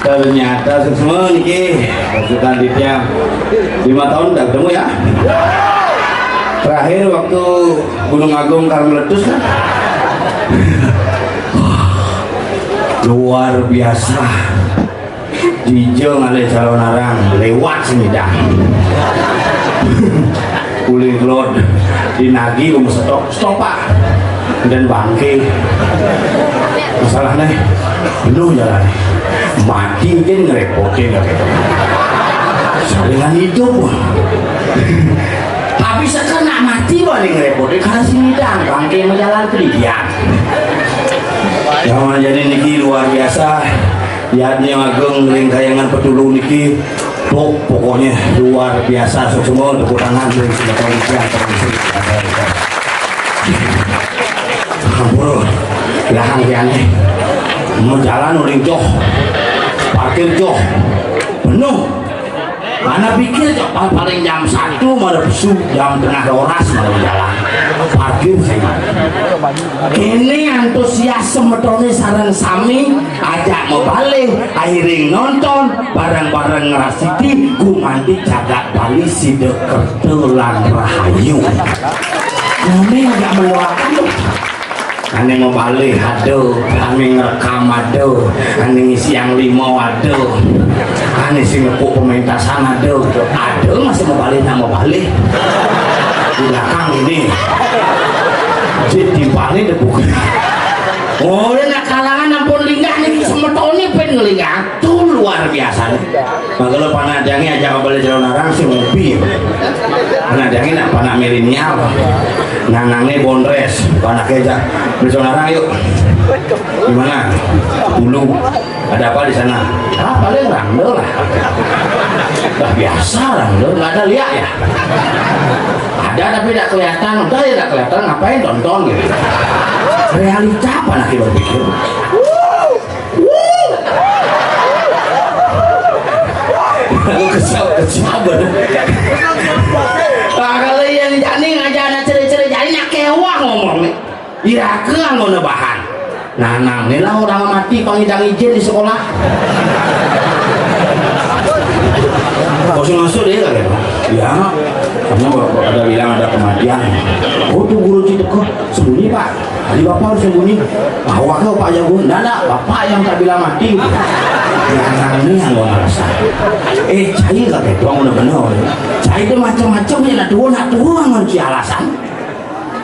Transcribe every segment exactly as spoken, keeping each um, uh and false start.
Ternyata semua niki pasukan titiang lima tahun tidak ketemu ya. Terakhir waktu Gunung Agung kar meletus kan. Luar biasa. Dija ngalih calonarang lewat sing nyidang. Ulih kelod dinagi, lu mesetok, stop, Pak. Dan bangke. Masalahnya, penuh jalan. Mati kan ngerepotin, kata. Salingan hidup. Tapi sekena mati paling ngerepotin karena sing nyidang, bangke majalan pelian. Yang jadi niki luar biasa. Yadnya Agung ring Kahyangan Petulu niki, tuh, pokoknya luar biasa. Semua tepuk tangan ring semeton titiang. Ampun, lahang tiangnya. Mau jalan uling joh, parkir joh, penuh. Mana pikir, cok, pa-, paling jam satu mara pesu, jam tengah roras mara jalan. Parkir sing ada. Kene antusias semetone sareng sami ajak mabalih, airing nonton, bareng-bareng ngrasiti gumanti jagat Bali sida kerta lan rahayu. Kene agak meluakan, tuh. Ane mabalih ada, ane ngrekam ada, ane ngisiang limau ada, ane sing nepuk pementasan ada, ada masih mabalih nak mabalih. Di belakang ini. Jit timpalne depuk. Oh, nak kalangan ampun linggah niki semetone pin ngelinggah. Tuh luar biasa nih. Mangkala panak tiange ajak mabalih calonarang sing ngopi. Panak tiange nak panak milenial. Nanange bondres, panake ajak beli calonarang yuk. Gimana? Dulu. Ada apa di sana? Ah, paling randol lah. Lah biasa randol, nggak ada liak ya. Ada tapi tidak kelihatan. Udah ya tidak kelihatan, ngapain tonton gitu. Realita apa nanti berpikir? Aku kesal, kesal bener. Nah, kalau yang jani ngajak anak cere-cere jani nak kewah ngomong nih. Iraga anggona bahan. Nah, nang inilah orang mati pangidang izin di sekolah. Kau sing masuk deh kali. Ya, karena ada bilang ada kematian. Oh, tuh guru Citeko, sembunyi, Pak. Tadi Bapak harus sembunyi. Awak kau, Pak, jago. Ndak, ndak, Bapak yang tak bilang mati. Nah, nang ini yang gua ngerasa. Eh, cai kata itu, yang benar-benar. Cai itu macam-macam, ya, nak turun, nak turun, ngan si alasan.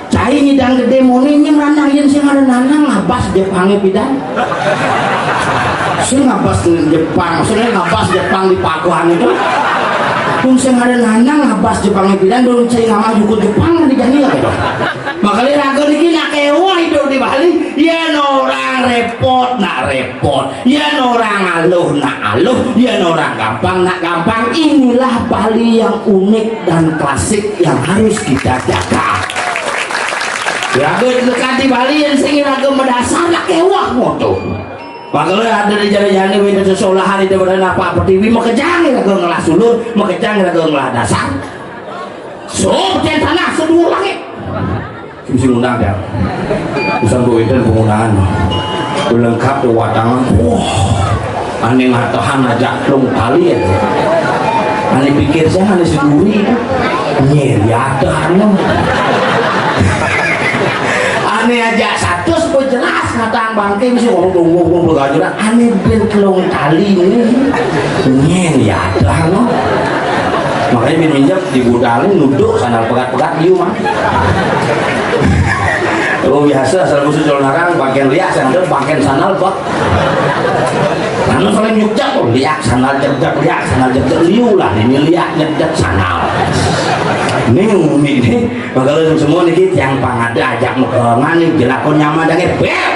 Cai nyidang gedé muni, nyem ranah yén sing ada nanang ngabas Jepange pidan. Sing ngabas Jepang, maksudnya ngabas Jepang di Pakuan itu. Dong sing ada nanang ngabas Jepange pidan, dong cai ngamah jukut Jepang di jani ya gitu. Makanya raga niki nak kewah hidup di Bali, ya orang repot, nak repot. Yén orang aluh nak aluh, yén orang gampang nak gampang. Inilah Bali yang unik dan klasik yang harus kita jaga. Raga dekat di Bali yang sing raga madasar nak kewah moto. Makanya ada di jalan-jalan wénten sesolahan itu pada napa pertiwi makejang raga ngelah sulur, makejang raga ngelah dasar. So, pecah tanah seduur langit. Mesti ngundang dia. Bisa gue itu pengundangan. Udah lengkap tuh watangan. Wah, ane ngatahan aja dong kali ya. Ane pikir saya ane sendiri. Nyeri ada anu. Ane aja satu sepuluh jelas ngatahan bangke mesti ngomong ngomong ngomong bergajuran. Ane ben kelong tali ini. Nyeri ada anu. Makanya bin minjak di budalin nuduk sandal pegat-pegat liu mah. Oh biasa asal khusus calon narang bagian liak sandal bagian sandal bak. Anu saling nyukjak tuh liak sandal jejak liak sandal jejak liu lah ini liak jejak sandal. Ini umi nih, makanya semua nih yang pangada ajak mekengan nih jelakon nyaman dan bel.